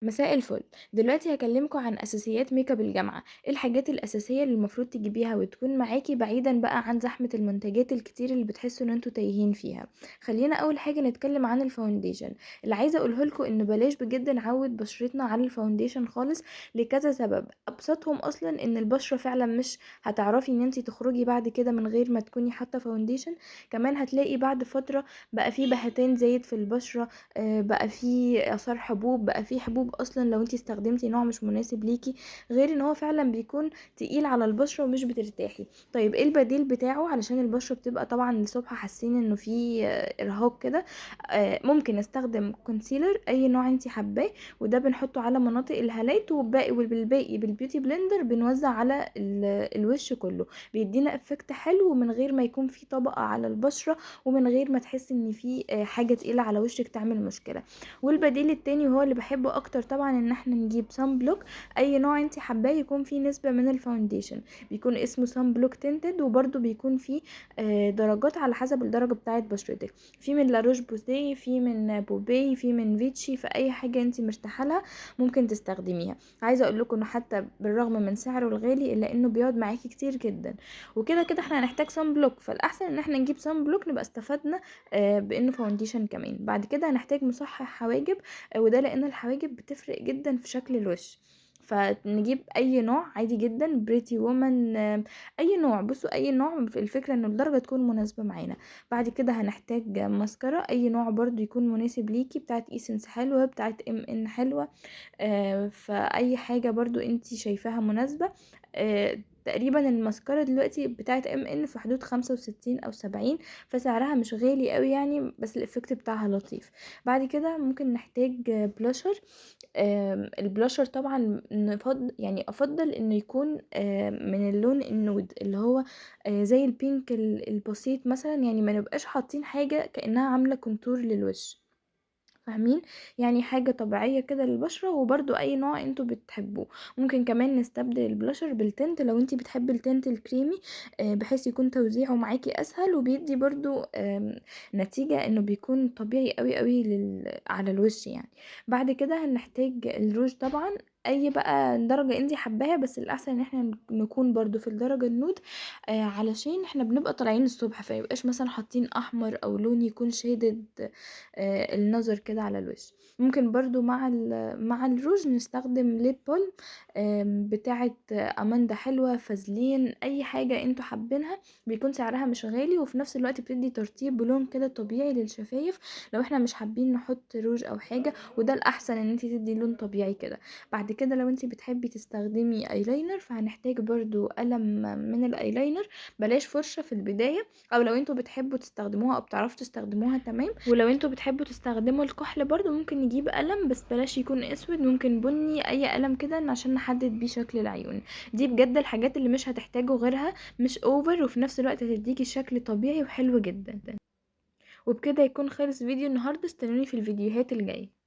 مساء الفل. دلوقتي هكلمكم عن اساسيات ميك اب الجامعه، ايه الحاجات الاساسية اللي المفروض تجيبيها وتكون معاكي، بعيدا بقى عن زحمة المنتجات الكتير اللي بتحسوا ان انتوا تايهين فيها. خلينا اول حاجة نتكلم عن ال foundation. اللي عايزه اقوله لكم ان بلاش بجد نعود بشرتنا على ال foundation خالص، لكذا سبب. ابسطهم اصلا ان البشرة فعلا مش هتعرفي ان انتي تخرجي بعد كده من غير ما تكوني حاطه foundation. كمان هتلاقي بعد فترة بقى في بهتان زايد في البشره، بقى في اثار حبوب، بقى في حبوب اصلا لو انتي استخدمتي نوع مش مناسب ليكي، غير ان هو فعلا بيكون تقيل على البشرة ومش بترتاحي. طيب ايه البديل بتاعه؟ علشان البشرة بتبقى طبعا الصبح حاسين انه في ارهاق كده، ممكن نستخدم concealer اي نوع انتي حباه، وده بنحطه على مناطق الهالات، وبالباقي بال beauty blender بنوزع على الوش كله، بيدينا effect حلو من غير ما يكون في طبقه على البشرة، ومن غير ما تحسي ان في حاجة تقيلة على وشك تعمل مشكلة. والبديل التاني وهو اللي بحبه اكتر طبعا ان احنا نجيب sun block اي نوع انت حباه يكون فيه نسبه من ال foundation، بيكون اسمه sun block tinted، وبرده بيكون فيه درجات على حسب الدرجة بتاعه بشرتك، في من La Roche-Posay، في من بوبي، في من فيتشي، فاي حاجة انت مرتاحة لها ممكن تستخدميها. عايزه اقول لكم انه حتى بالرغم من سعره الغالي الا انه بيقعد معاكي كتير جدا، وكده كده احنا هنحتاج sun block، فالاحسن ان احنا نجيب sun block نبقى استفدنا بانه foundation كمان. بعد كده هنحتاج مصحح حواجب، وده لان الحواجب بتفرق جدا في شكل الوش، فنجيب اي نوع عادي جدا، Pretty Woman، اي نوع، بصوا اي نوع، الفكرة ان الدرجة تكون مناسبة معانا. بعد كده هنحتاج ماسكارا اي نوع برضو يكون مناسب ليكي، بتاعت Essence حلوة، بتاعت MN حلوة، فاي حاجة برضو انتي شايفاها مناسبة. تقريبا الماسكارا دلوقتي بتاعت MN في حدود 65 او 70، فسعرها مش غالي قوي يعني، بس ال effect بتاعها لطيف. بعد كده ممكن نحتاج بلاشر. البلاشر طبعا افضل انه يكون من اللون ال nude اللي هو زي ال pink البسيط مثلا، يعني ما نبقاش حاطين حاجة كأنها عاملة contour للوش، فاهمين؟ يعني حاجة طبيعية كده للبشرة، وبرضو اي نوع انتوا بتحبوه. ممكن كمان نستبدل ال blusher بال tint لو انتي بتحبي ال tint الكريمي، بحيث يكون توزيعه معاكي اسهل، وبيدي برضو نتيجة انه بيكون طبيعي قوي قوي على الوش يعني. بعد كده هنحتاج الروج طبعا، اي بقى درجة انتي حباها، بس الاحسن ان احنا نكون برضو في الدرجة ال nude، علشان احنا بنبقى طالعين الصبح، فيبقاش مثلا حاطين احمر او لون يكون شادد النظر كده على الوش. ممكن برضو مع الروج نستخدم lip balm، بتاعة اماندا حلوة، فازلين، اي حاجة انتوا حابينها، بيكون سعرها مش غالي، وفي نفس الوقت بتدي ترطيب بلون كده طبيعي للشفايف لو احنا مش حابين نحط روج او حاجة، وده الاحسن ان انتي تدي لون طبيعي كده. بعد كده لو انتي بتحبي تستخدمي ايلاينر فهنحتاج برضو قلم من الايلاينر، بلاش فرشة في البداية، او لو انتوا بتحبوا تستخدموها او بتعرفوا تستخدموها تمام. ولو انتوا بتحبوا تستخدموا الكحل برضو ممكن نجيب قلم، بس بلاش يكون اسود، ممكن بني، اي قلم كده عشان نحدد بيه شكل العيون. دي بجد الحاجات اللي مش هتحتاجوا غيرها، مش over، وفي نفس الوقت هتديكي شكل طبيعي وحلو جدا. وبكده يكون خلص فيديو النهارده، استنوني في الفيديوهات الجاية.